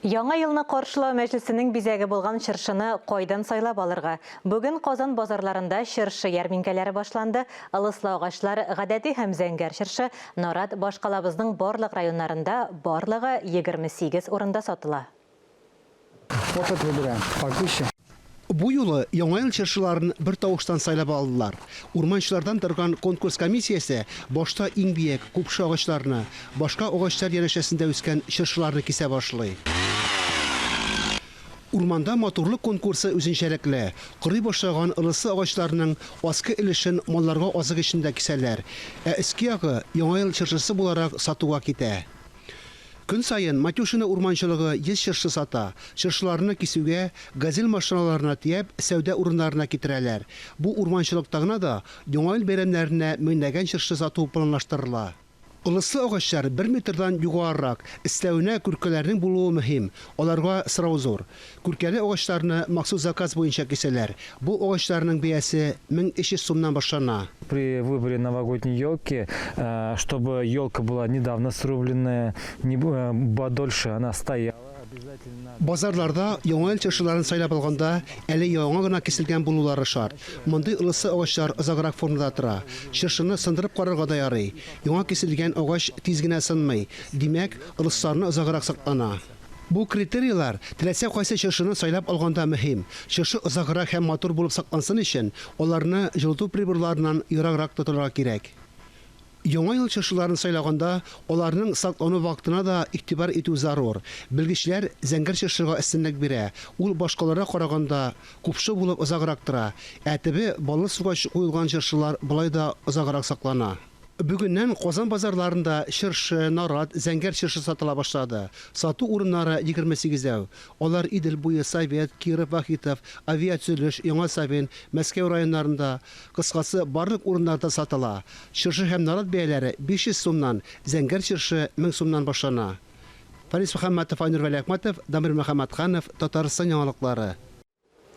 Яңа елны каршылау мәҗлесенең бизәге булган чыршыны кайдан сайлап алырга? Бүген Казан базарларында чыршы ярминкәләре башланды. Ылыслы агачлар, гадәти һәм зәңгәр чыршы, нарат башкалабызның барлык районнарында барлыгы 28 урында сатыла. Вот это выбираем. Погуще. Бу юлы Яңа ел чыршыларын бер тавыштан сайлап алдылар. Урманчылардан торган конкурс комиссиясе башта иң биек, купшы агачларны, башка агачлар янәшәсендә үскән чыршыларны кисә башлый. Урманда матурлык конкурсы үзенчәлекле. Корый башлаган ылыслы агачларның аскы өлешен малларга азык өчен дә кисәләр, ә өске ягы Яңа ел чыршысы буларак сатуга китә. Көн саен Матюшино урманчылыгы 100 чыршы сата. Чыршыларны кисүгә, Газель машиналарына төяп, сәүдә урыннарына китерәләр. Бу урманчылыкта гына да Яңа ел бәйрәмнәренә меңләгән чыршы сату планлаштырыла. Ылыслы агачлар бер метрдан югарырак, өстәвенә күркәләрнең булуы мөһим, аларга сорау зур. Күркәле агачларны махсус заказ буенча кисәләр. Бу агачларның бәясе 1300 сумнан башлана. При выборе новогодней елки, чтобы елка была недавно срубленная, не подольше она стояла. Базарларда Яңа ел чыршыларын сайлап алганда, әле яңа гына киселгән булулары шарт. Мондый ылыслы агачлар озаграк формада тора. Чыршыны сындырып карарга да ярый. Яңа киселгән агач тиз генә сынмый, димәк, ылысларны озаграк саклана. Бу критерийлар теләсә кайсы чыршыны сайлап алганда мөһим. Чыршы озаграк һәм матур булып саклансын өчен, аларны җылыту приборларыннан ераграк тотарга кирәк. Яңа ел чыршыларын сайлаганда, аларның саклану вакытына да игътибар итү зарур. Белгечләр зәңгәр чыршыга өстенлек бирә, ул башкаларга караганда купшы булып озаграк тора, ә төбе баллы суга куелган чыршылар болай да озаграк саклана. Бүгеннән Казан базарларында чыршы, нарат, зәңгәр чыршы сатыла башлады. Сату урыннары 28 әү. Алар Идел буе, Совет, Киров, Вахитов, Авиатөзелеш, Яңа Савин, Мәскәү районнарында, кыскасы, барлык урыннарда сатыла. Чыршы һәм нарат бәяләре 500 сумнан, зәңгәр чыршы 1000 сумнан башлана. Фарис Мөхәммәтов, Айнур Вәлиәхмәтов, Дамир Мөхәммәтханов, Татарстан яңалыклары.